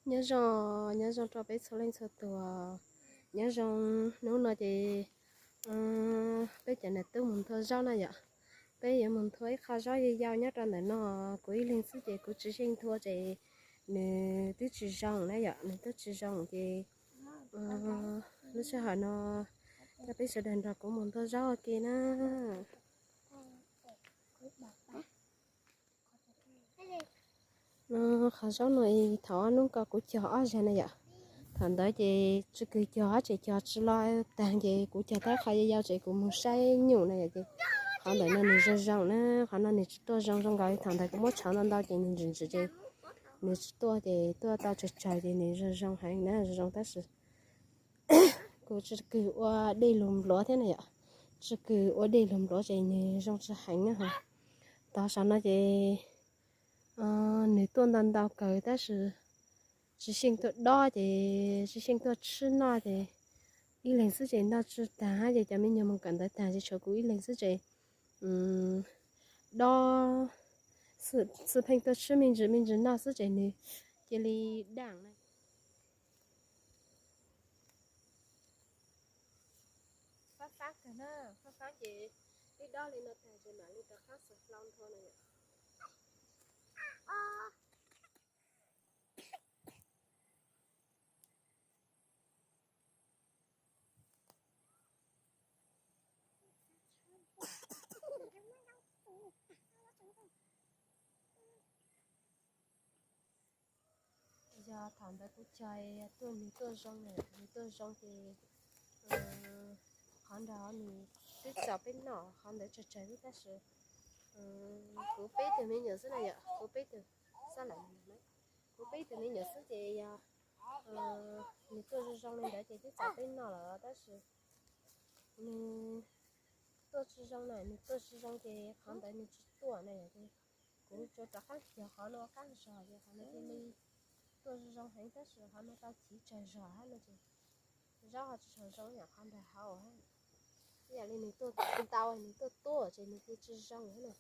Nyob zoo, nyob zoo rau peb txhua leej txhua tus. Nyob zoo, hnub no ces peb cov niam tub mus nthua zaub na yom. Peb yuav mus nthua ib qho zaub yau yau nyob rau ntawm no. Kuv ib leeg xwb ces kuv tsis xyeej nthua ces nws twb tsis zoo na yom, nws twb tsis zoo ces lub sij hawm no coj peb sawv daws nrog kuv mus nthua zaub ua ke na. Qhov zaub no thaum ob hnub ko kuv cog ob zaug na yom. Thaum ntawd ces tsis kws cog, tseem cog tsis los tag ces kuv cog tau qhov yau yau ces kuv mus saib nyuj na yom ces qhov ntawm no nws zoo zoo na, qhov no nws tsis tuaj zoo zoo nkaus li thaum ntawd kuv muab tshov ntau ntau ces nws ntsim ntsim ces nws tsis tuaj ces tuaj tau tsawg tsawg ces nws zoo zoo heev na, zoo zoo tab sis kuv tsis kws ua dej lug npluav thiab na yom, tsis kws ua dej lug npluav ces nws zoo tsis heev na ho. Tov saum no ces nws tuaj ntau ntau kawg tab sis tsis xyeej tuaj dob ces tsis xyeej tuaj tshib noj ces ib leeg xwb ces noj tsis tag ces cov me nyuag mus kawm ntawv tag ces tshuav kuv ib leeg xwb ces dob xwb, pheej tuaj tshib me ntsis me ntsis noj xwb ces nws cia li daj na. Fab fab kawg na, fab fab ces twb dob li no tag ces mam li rov qab xaws hlau nthua no yom. Yog thaum ntawd kuv cog tuaj nws tuaj zoo na, nws tuaj zoo ces qhov nrog nws twb txaus peb noj qhov ntawd tsawg tsawg xwb tab sis kuv peb tug me nyuam xwb na yom, kuv peb tug, kuv peb tug me nyuam xwb ces yog nws tuaj zoo zoo li ntawd ces twb txaus peb noj lawm tab sis nws tuaj tsis zoo na, nws tuaj tsis zoo ces qhov ntawd nws tsis tuaj na yom ces kuv tsuas rov qab cog qhov no qab zog ces qhov no cia li tuaj zoo zoo heev tab sis qhov no tau chiv tsawg zog hab no ces zaub ho tsis tshua zoo yam qhov nrog hauv. Ib yam li nws tuaj ntau nws tuaj tuaj ces nws cia tsis zoo hab no.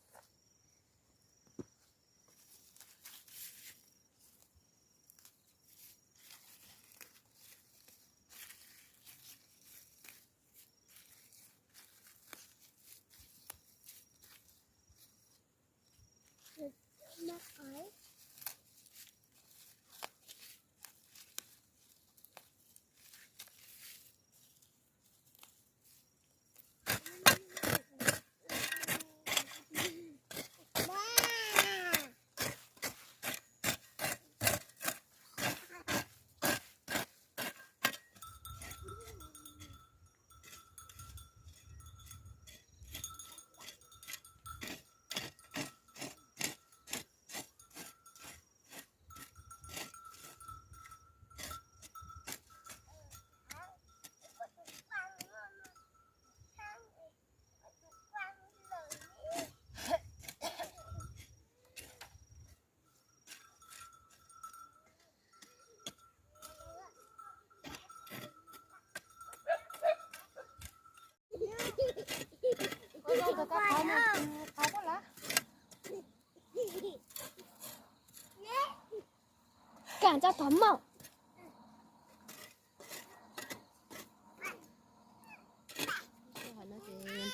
Kam tso tov maj.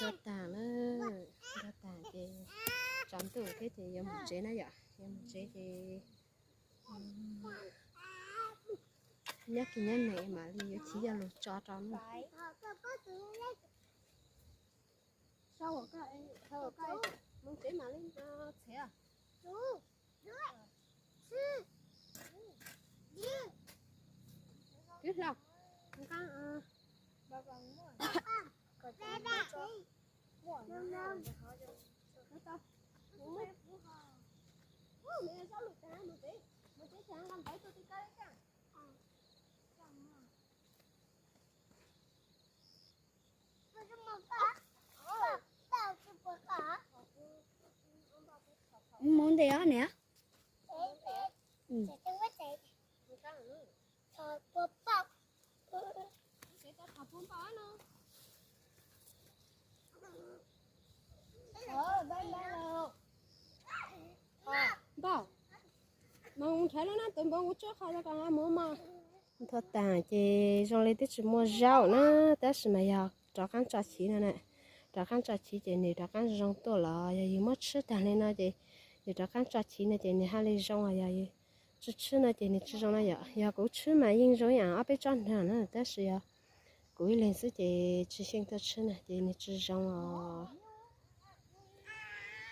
Nrog tag na, nrog tag ces tsaus ntuj thiab ces yuav mus tsev na yom, yuav mus tsev ces nyob kiag nyob neeg mam li yuav chiv coj lug tso rau na. Mus tsev mam li txhiv. Kwv hlau. Mus ntes os niam. Npauj, Nrhav lub nab tus npoo kuv tsuab qhov ko mus mog. Ntho tas ces zoo li twb tsis muaj zaub na, tab sis mas yog rov qaab tso chiv no na. Rov qaab tso chiv ces nws rov qaab zoo tuaj los yog yus muab tshwb tag li no ces nws rov qaab tso chiv no ces nws haj li zoo, yog yus tsis tshwb no ces nws tsis zoo na yom. Yog kuv tshwb mas yeej zoo ib yam ob peb tsob nrag na, tab sis yog kuv ib leeg xwb ces tsis xyeej tuaj tshwb na ces nws tsis zoo os.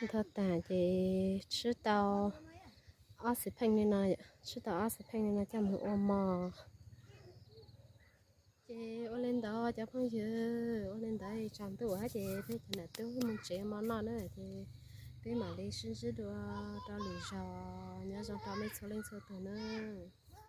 Ntho tas ces tshwb tau ob xwm pheej li no, tshwb tau ob xwm pheej li no coj mus ua mov. Ces ua li ntawd cov phooj ywg, ua li ntawd tsaus ntuj hab ces peb cov nam tub mus tsev mov noj na, ces peb mam li sib ntsib dua rau lwm zaug, nyob zoo rau nej txhua leej txhua tug nawb.